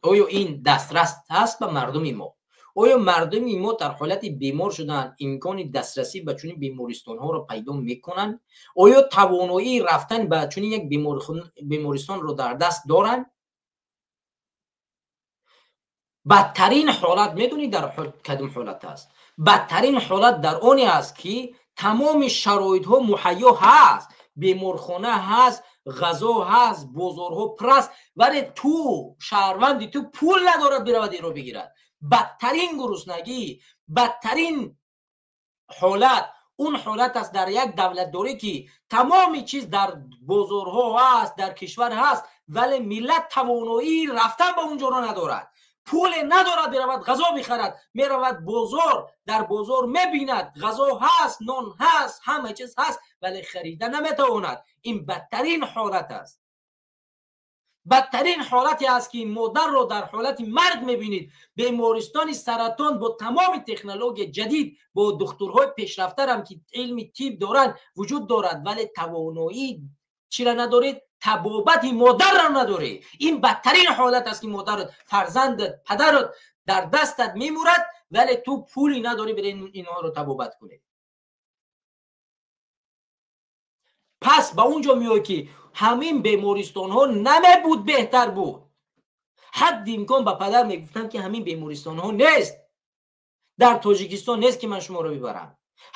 Оё ин дастрас ҳаст ба мардуми мо? Оё мардуми мо дар ҳолати бемор шудан имкони дастрасӣ ба чунин бемористонҳоро пайдо мекунанд? Оё тавоноии рафтан ба чунин як бемористонро дар даст доранд? Бадтарин ҳолат медонӣ дар кадом ҳолат аст? Бадтарин ҳолат дар оне аст, ки тамоми шароитҳо муҳайё ҳаст, беморхона ҳаст, ғазо ҳаст, бозорҳо пур аст, вале ту шаҳрванди ту пул надорад биравад инро бигирад. Бадтарин гуруснагӣ, бадтарин ҳолат он ҳолат аст дар як давлатдорӣ, ки тамоми чиз дар бозорҳо ҳаст, дар кишвар ҳаст, вале миллат тавоноии рафтан ба он ҷоро надорад, пуле надорад биравад ғазо бихарад. Меравад бозор, дар бозор мебинад ғазо ҳаст, нон ҳаст, ҳама чиз ҳаст, вале харида наметавонад. Ин бадтарин ҳолат аст. Бадтарин ҳолате аст, ки модарро дар ҳолати марг мебинед. Бемористони саратон бо тамоми технология ҷадид, бо духтурҳои пешрафтарам, ки илми тиб доранд, вуҷуд дорад, вале тавоноии чира надоред? Табобати модарро надорӣ. Ин бадтарин ҳолат аст, ки модарат, фарзандат, падарат дар дастат мемурад, вале ту пули надорӣ бири инҳоро табобат кунӣ. Пас ба он ҷо меояд, ки ҳамин бемористонҳо намебуд, беҳтар буд. Ҳадди имкон ба падар мегуфтам, ки ҳамин бемористонҳо нест, дар Тоҷикистон нест, ки ман шуморо бибарам.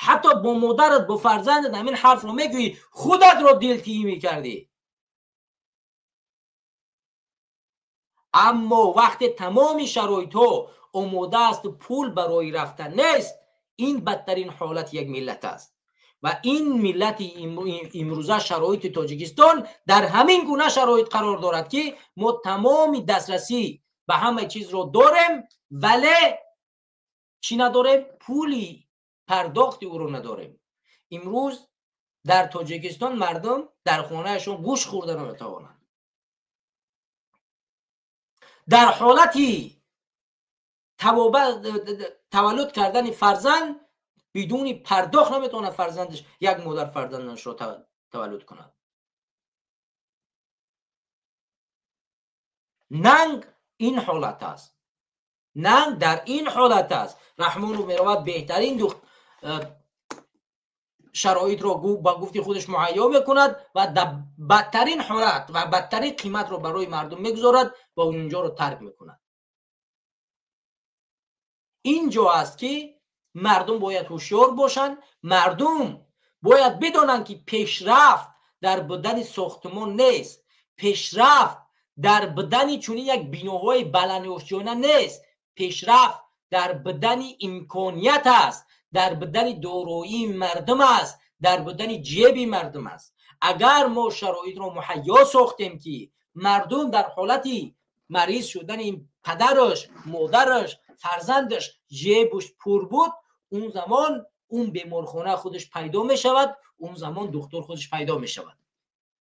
Ҳатто бо модарат, бо фарзандат ҳамин ҳарфро мегӯӣ, худатро дилтиҳӣ мекардӣ. Аммо вақте тамоми шароитҳо омода асту пул барои рафтан нест, ин бадтарин ҳолати як миллат аст. Ва ин миллати имрӯза, шароити Тоҷикистон дар ҳамин гуна шароит қарор дорад, ки мо тамоми дастрасӣ ба ҳама чизро дорем, вале чӣ надорем? Пули пардохти ӯро надорем. Имрӯз дар Тоҷикистон мардум дар хонаашон гӯшт хӯрда наметавонанд. Дар ҳолати таваллуд кардани фарзанд бидуни пардохт наметавонад фарзандаш, як модар фарзандашро таваллуд кунад. Нанг ин ҳолат аст. Нанг дар ин ҳолат аст. Раҳмонов меравад беҳтарин шароитро ба гуфти худаш муҳайё мекунад ва дар бадтарин ҳолат ва бадтарин қиматро барои мардум мегузорад ва унҷоро тарк мекунад. Ин ҷо аст, ки мардум бояд ҳушёр бошанд, мардум бояд бидонанд, ки пешрафт дар будани сохтмон нест, пешрафт дар будани чунин як биноҳои баландошёна нест, пешрафт дар будани имконият аст, дар будани дороии мардум аст, дар будани ҷеби мардум аст. Агар мо шароитро муҳайё сохтем, ки мардум дар ҳолати мариз шудани падараш, модараш, фарзандаш ҷебуш пур буд, он замон он беморхона худаш пайдо мешавад, он замон духтур худаш пайдо мешавад.